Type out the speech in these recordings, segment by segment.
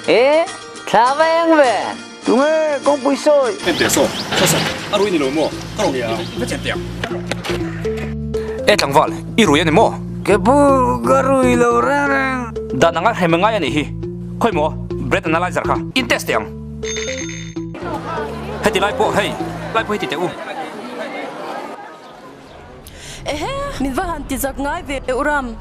E, thla va eng ve. Tunge kawngpui sawi? En teh saw, saw saw, a rui ni lo maw? Ka rawn i va chen teh ang. E tlangval, i rui a ni maw? Ke pu, ka rui lo reng reng. Dan anga hrem ngai a nih hi. Khawi maw, breath analyzer kha in test teh ang. Heti lai pawh hei, lai pawh heti teh u. Ehe, min va han ti zak ngai ve u Ram.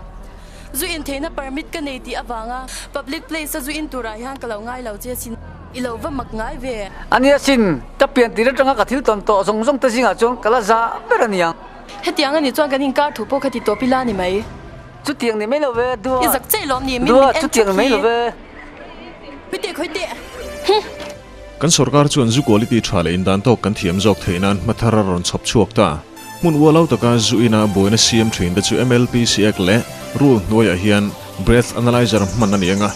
Zu in theihna permit ka nei tih avanga public place a zu in turah hian ka lo ngai lo che sin. I lo va mak ngai ve. A nia sin, ka pian tir atanga ka thil tawn tawh zawng zawng te zingah chuan ka la za ber a niang. Hetiang a nih chuan kan inkar thu pawh kha ti tawp ila ni mai. Chutiang ni mai lo ve, Dua. I zak che lawm ni, min min en Chutiang ni mai lo ve. Khawi teh, khawi teh. Huh. Kan sorkar chuan zu quality tha leh indan tawk kan thiam zawk theih nan hma thar a rawn chhawp chhuak ta. Hmun ualau taka zu ina buaina siam thin te chu MLPC Act leh Rule hnuaiah hian Breath Analyzer hman a ni ang a.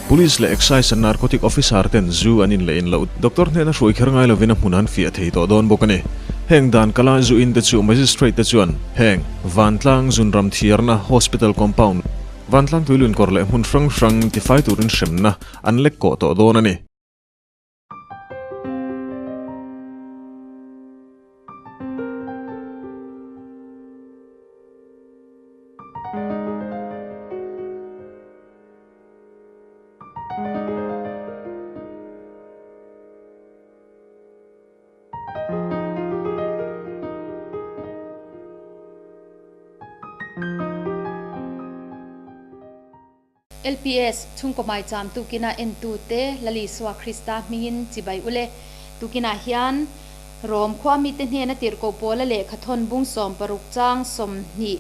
Police leh Excise and Narcotic Officer ten zu an in leh in loh doctor hnena hruai kher ngai lovin a hmun an fiah thei tawh dawn bawk a ni. Heng dan kala zu in te chu Magistrate te chuan heng Vantlang Zunram Thiarna Hospital Compound, Vantlang Tuilunkawr leh hmun hrang hrang tifai turin hremna an lek kawh tawh dawn a ni. LPS, Chhungkaw Maicham tukina entute Lal Isua Krista hmingin chibai ule. Tukinah hian Rom khua mite hnena tirhkoh pawla lehkha thawn bung 60 chang 20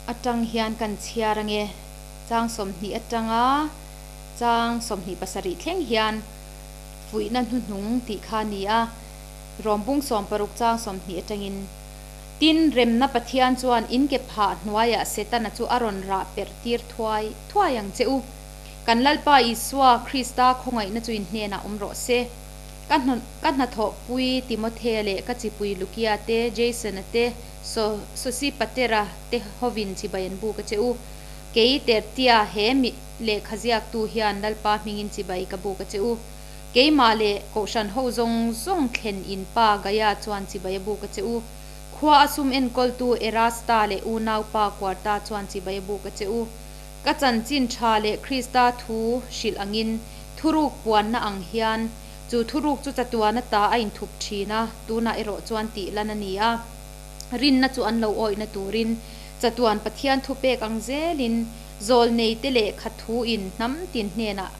atang hian kan chhiar ange. Chang 20 atanga chang 27 thleng hian fuihna hnuhnung tih kha a ni a. Rom bung 60 chang 20 atangin. Tin, remna Pathian chuan in ke phah hnuaiah Setana chu a rawn rah perh tir thuai thuai ang che u. Kan Lalpa Isua Krista khawngaihna chu in hnenah awm rawh se. Ka ka hnathawhpui Timothea leh ka chipui Lukia te, Jason-a te, So Sosipatera te hovin chibai an buk a che u. Kei Tertia he mi lehkha ziaktu hian Lalpa hmingin chibai ka buk a che u. Keimah leh Kohhran ho zawng zawng thlen in pa Gaia chuan chibai a buk a che u. Khua a sum enkawltu Erasta leh unaupa Kuarta chuan chibai a buk a che u. Ka chanchin tha leh Krista thu hrilh angin thuruk puanna ang hian chu thuruk chu chatuan ata a inthup thin a, tunah erawh chuan tih lan a ni a. Rinna chu an lo awihna turin chatuan Pathian thupek ang zelin zawlneite lehkha thu in hnam tin hnenah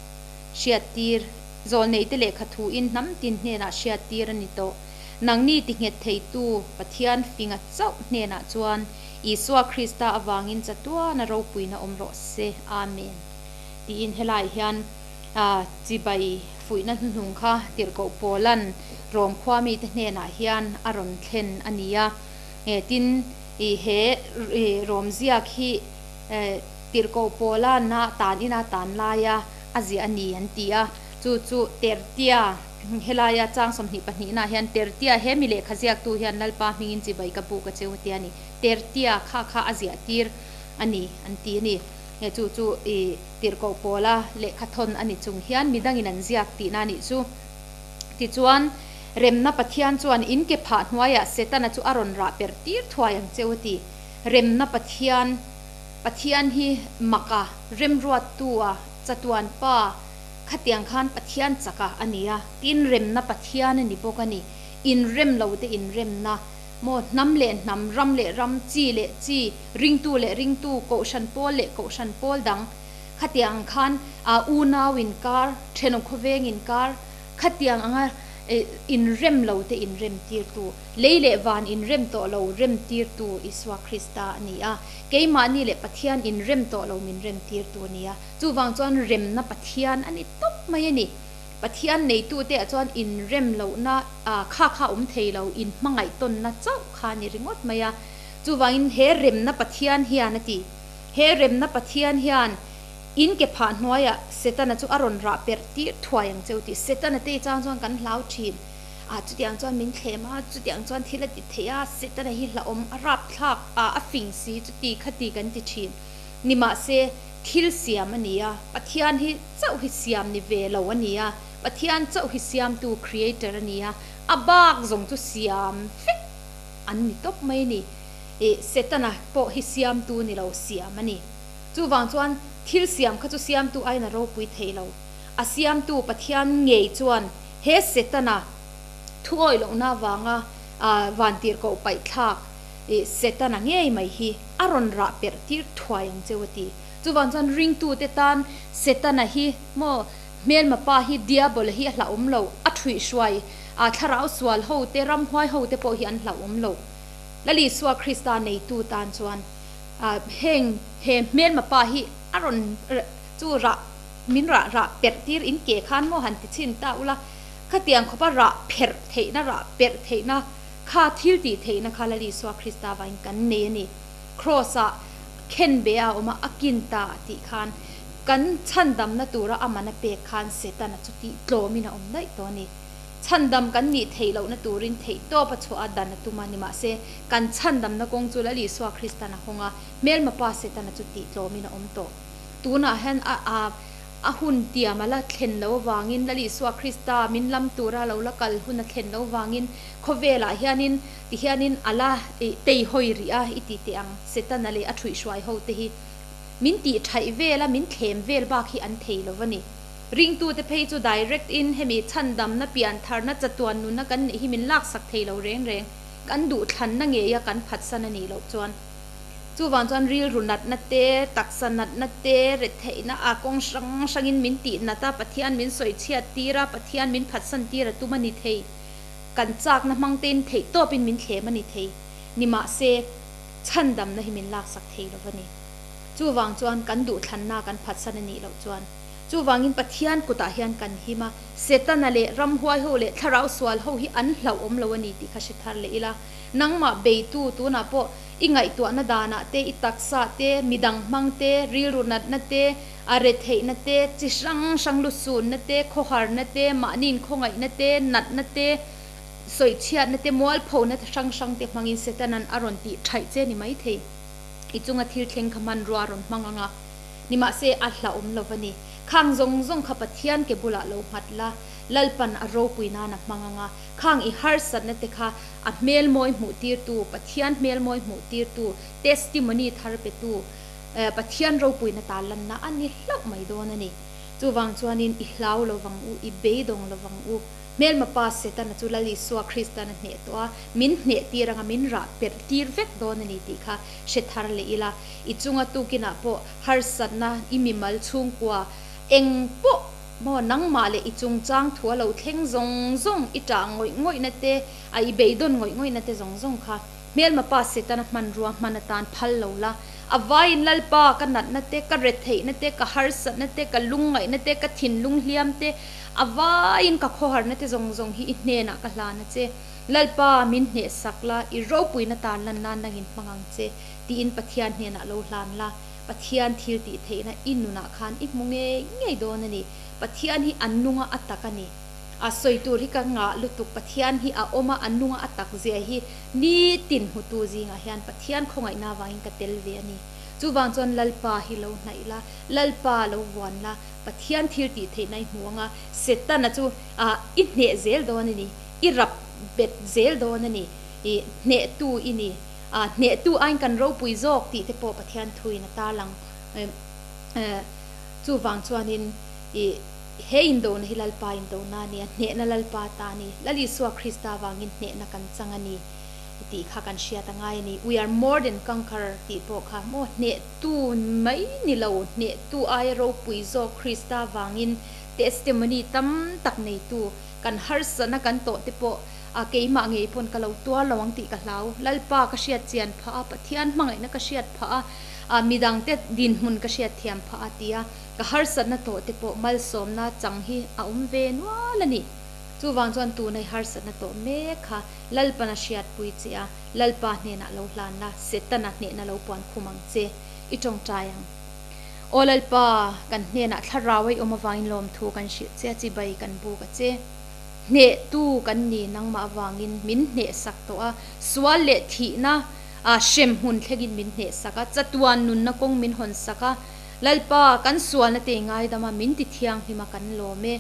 hriattir, Zawlneite lehkha thuin hnam tin hnenah hriattir a ni tawh. Nangni ti nghet theitu Pathian finga chauh hnenah chuan Isua Krista avangin chatuana ropuina awm rawh se. Amen. Tiin helaiah hian chibai fuihna hnuhnung kha tirhkoh Paula'n Rom khua mite hnenah hian a rawn thlen a ni a. Tin, he Rom ziak hi Tirhkoh Paula na tan ina tan laia a ziah a ni an ti a, chu chu Tertia, helaia chang 22 naah hian Tertia he mi lehkha ziaktu hian Lalpa hmingin chibai ka buk a cheu a ti a ni. Tertia kha kha a ziah tir a ni an ti a ni. He chu chu i Tirhkoh Paula lehkha thawn a ni chung hian midangin an ziak tihna a nih chu. Tichuan, Remna Pathian chuan in ke phah hnuaiah Setana chu a rawn rah per tir thuai ang cheu a ti. Remna Pathian. Pathian hi mak a, remruattu a, chatuan pa, khatiang khan Pathian chak a a ni a, tin remna Pathian a ni bawk a ni. Inrem lo te inremna, maw hnam leh hnam, ram leh ram, chi leh chi, ringtu leh ringtu, kohhran pawl leh kohhran pawl dang, khatiang ang khan unau inkar, thenawm khawveng inkar, khatiang anga inrem lo te inrem tirtu, lei leh van inrem tawh lo rem tirtu Isua Krista a ni a. Keimahni leh Pathian inrem tawh lo min rem tirtu a ni a, chuvang chuan remna Pathian a ni tawp mai a ni. Pathian neitute ah chuan inrem lohna kha kha awm thei lo, inhmangaih tawnna chauh kha a ni ringawt mai a. Chuvangin he remna Pathian hian a ti. He remna Pathian hian in ke phah hnuaiah Setana chu a rawn rah perh tir thuai ang che u tih. Setana te chang chuan kan hlau thin. Ah chutiang chuan min thlem a, chutiang chuan thil a ti thei a, Setana hi hlauhawm a rapthlak a, a fing si chuti khati kan ti thin. Nimahse, thil siam a ni a, Pathian hi chauh hi siam ni ve lo a ni a, Pathian chauh hi siamtu, creator, a ni a, a bak zawng chu siam vek an ni tawp mai a ni. Ih, Setana pawh hi siamtu ni lo, siam a ni. Chuvang chuan thil siam kha chu siamtu aiin a ropui thei lo. A siamtu Pathian ngei chuan he Setana thuawi lohna avanga vantirhkoh paihthlak ih Setana ngei mai hi a rawn rah perh tir thuai ang cheu a ti. Chuvang chuan ringtute tan Setana hi maw hmelma pa hi Diabola hi a hlauhawm lo, a thuihhruai a thlarau sual ho te, ramhuai ho te pawh hi an hlauhawm lo. Lal Isua Krista neitu tan chuan heng he hmelma pa hi a rawn chu rah min rah rah perh tir in ke khan maw han ti chhin ta ula, khatiang khawpa rah pherh theihna rah perh theihna kha thil tih theihna kha Lal Isua Krista vangin kan nei a ni. Kraws ah khen be a awm a, a kin ta tih khan kan chhandamna tura a man a pek khan Setana chu tih tlawmin a awm daih tawh a ni. Chhandam kan nih theih lohna turin theih tawp a chhuah a dan a tum a ni. Mahse, kan chhandamna kawng chu Lal Isua Kristan a hawng a, hmelma pa Setana chu tih tlawmin a awm tawh. Tunah hian a a a hun tiam a la thlen lo avangin Lal Isua Krista min lam tura lo la kal hun a thlen lo avangin khawvelah hianin ti hianin a la tei hawi rih a i ti teh ang. Setana leh a thuihhruai ho te hi min tih thaih vel a, min thlem vel bak hi an thei lo va ni. Ringtute phei chu direct in hemi chhandamna piantharna chatuan nunna kan neih hi min laksak thei lo reng reng. Kan duhthlanna ngeia kan phatsan a nih loh chuan. Chuvang chuan rilru natna te, taksa natna te, retheihna a kawng hrang hrangin min tih nat a, Pathian min sawi chhiat tir a, Pathian min phatsan tir a tum a ni thei. Kan chakna hmang tein theih tawpin min thlem a ni thei. Nimahse, chhandamna hi min laksak thei lo va ni. Chuvang chuan kan duhthlanna kan phatsan a nih loh chuan. Chuvangin Pathian kutah hian kan him a, Setana leh ramhuai ho leh thlarau sual ho hi an hlauhawm lo a ni tih kha hre thar leh ila. Nangmah beitu tunah pawh i ngaihtuahna danah te, i taksa te, midang hmang te, rilru natna te, a retheihna te, chi hrang hrang lusunna te, khawharna te, mahniin khawngaihna te, natna te, sawichhiatna te, mualphona te hrang hrang te hmangin Setana'n a rawn tih thaih che ni maithei. I chunga thil thleng kha hmanrua a rawn hmang ang a, nimahse a hlauhawm lo va ni. Khang zawng zawng kha Pathian ke bulah lo nghat la, Lalpan a ropui nan a hmang ang a, khang i harsatna te kha a hmel mawi hmuh tirtu, Pathian hmel mawi hmuh tirtu, testimony thar petu, Pathian ropuina ta lanna a ni hlauh mai dawn a ni. Chuvang chuanin i hlau lo vang u, i beidawng lo vang u. Hmelma pa Setana chu Lal Isua Kristan a hneh tawh a, min hneh tir anga min rah perh tir vek dawn a ni tih kha hre thar leh ila. I chunga tukinah pawh harsatna, i mimal chhungkua eng pawh maw nangmah leh i chungchang thu a lo thleng zawng zawng, i ṭah ngawih ngawihna te, a i beidawn ngawih ngawihna te zawng zawng kha hmelma pa Setana hmanrua hman atan phal lo la. A vaiin Lalpa ka natna te, ka retheihna te, ka harsatna te, ka lungngaihna te, ka thinlung hliam te, a vaiin ka khawharna te zawng zawng hi i hnenah ka hlan a che. Lalpa min hnehsak la, i ropuina tan lan nan nangin hmang ang che, tiin Pathian hnenah lo hlan la. Pathian thil tih theihna i nunah khan i hmu ngei ngei dawn a ni. Pathian hi a nunga a tak a ni. A sawi tur hi ka ngah lutuk, Pathian hi a awm a, a nunga a tak zia hi nitin hmutu zingah hian Pathian khawngaihna avangin ka tel ve a ni. Chuvang chuan Lalpa hi lo hnaih la, Lalpa lo vuan la, Pathian thil tih theihna i hmu ang a, Setana chu i hneh zel dawn a ni, i rap bet zel dawn a ni, i hnehtu i ni. A hnehtu aiin kan ropui zawk tih te pawh Pathian thuin a tarlang. Chuvang chuanin i he indona hi Lalpa indona a ni a, hnehna Lalpa ta a ni. Lal Isua Krista vangin hnehna kan chang a ni tih kha kan hriat a ngai a ni. We are more than conqueror tih pawh kha maw hnehtu mai ni lo, hnehtu aia ropui zawk Krista vangin testimony tam tak neitu kan harsatna kan tawh te pawh A keimah ngei pawn ka lo tuar lo ang tih ka hlau. Lalpa ka hriat chian phah a, Pathian hmangaihna ka hriat phah a, a midangte dinhmun ka hriat thiam phah a ti a, ka harsatna tawh te pawh malsawmna chang hi a awm ve nual a ni. Chuvang chuan tuna i harsatna tawh mek kha Lalpana hriatpui che a, Lalpa hnenah lo hlan la, Setana hnehna lo puan khum ang che. I tawngtai ang. Aw Lalpa, kan hnenah thlarau a i awm avangin lawmthu kan hrilh che a, chibai kan buk a che. Hnehtu kan ni nangmah avangin min hnehsak tawh a, sual leh thihna ah hremhmun thlengin min hnehsak a, chatuan nunna kawng min hawnsak a, Lalpa, kan sualna te i ngaidam a, min ti thianghlim a, kan lawm e.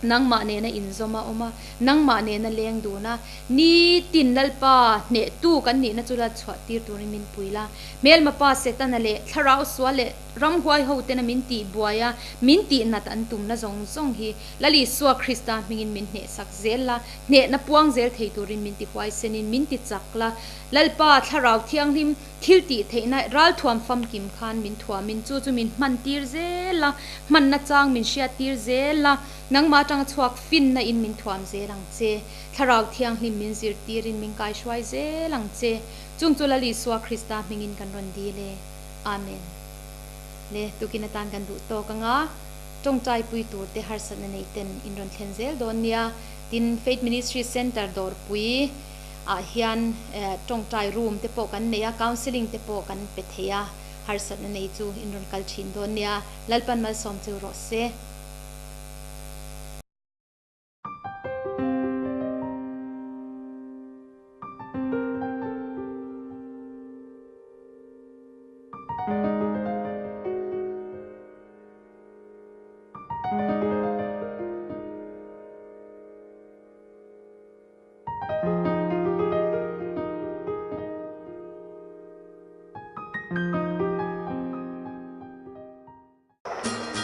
Nangmah nena inzawm a awm a, nangmah nena leng dun a, nitin Lalpa hnehtu kan nihna chu la chhuah tir turin min pui la. Hmelma pa Setana leh thlarau sual leh ramhuai ho tena min tih buai a, min tih nat an tumna zawng zawng hi Lal Isua Krista hmingin min hnehsak zel la, hnehna puang zel thei turin min ti huaisenin min ti chak la. Lalpa thlarau thianghlim Thil tih theihna ralthuam famkim khan min thuamin chu chu min hman tir zel a, hmanna chang min hriat tir zel a, nangmah atanga chhuak finna in min thuam zel ang che. Thlarau Thianghlim min zirtirin min kaihruai zel ang che. Chung chu Lal Isua Krista hmingin kan rawn dil e. Amen. Le, tukin atan kan duh tawk anga tawngtai pui tur te harsatna nei ten in rawn thlen zel dawn nia. Tin, Faith Ministry Centre dawrpui. ah hian tawngtai room te pawh kan nei a, counselling te pawh kan pe thei a, harsatna nei chu in rawn kal thin dawn nia, Lalpan malsawm chu rawh se.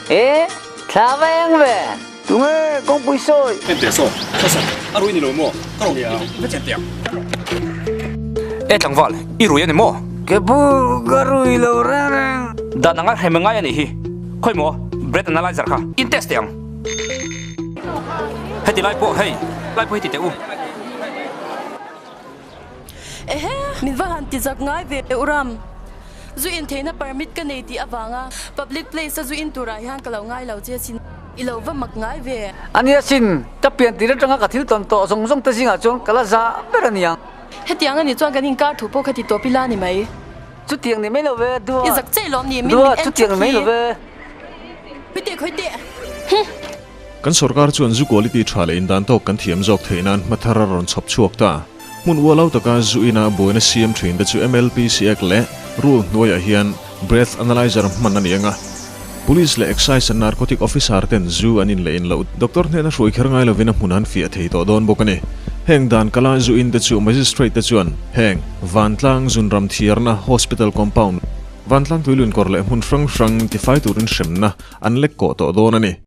E, thla va eng ve. Tunge kawngpui sawi? En teh saw, saw saw, a rui ni lo maw? Ka rawn nge ang, va chen teh ang. E tlangval, i rui a ni maw? Ke pu, ka rui lo reng reng. Dan anga hrem ngai a nih hi. Khawi maw, breath analyzer kha in test teh ang. Heti lai pawh hei, lai pawh heti teh u. Ehe, min va han ti zak ngai ve u Ram. Zu in theihna permit ka nei tih avanga public place a zu in turah hian ka lo ngai lo che sin. I lo va mak ngai ve. Ania sin, ka pian tir atanga ka thil tawn tawh zawng zawng te zingah chuan ka la za ber a niang. Hetiang a nih chuan kan inkar thu pawh kha ti tawp ila ni mai. Chutiang ni mai lo ve, Dua. I zak che lawm ni, min min en Chutiang ni mai lo ve. Khawite khawite huh. Kan sorkar chuan zu quality tha leh indan tawk kan thiam zawk theih nan hma thar a rawn chhawp chhuak ta. Hmun ualau taka zu ina buaina siam thin te chu MLPC Act leh Rule hnuaiah hian Breath Analyzer hman a ni ang a. Police leh Excise and Narcotic Officer ten zu an in leh in loh doctor hnena hruai kher ngai lovin a hmun an fiah thei tawh dawn bawk a ni. Heng dan kala zu in te chu Magistrate te chuan heng Vantlang zunram thiarna Hospital Compound, Vantlang tuilun kawr leh hmun hrang hrang tifai turin hremna an lek kawh tawh dawn a ni.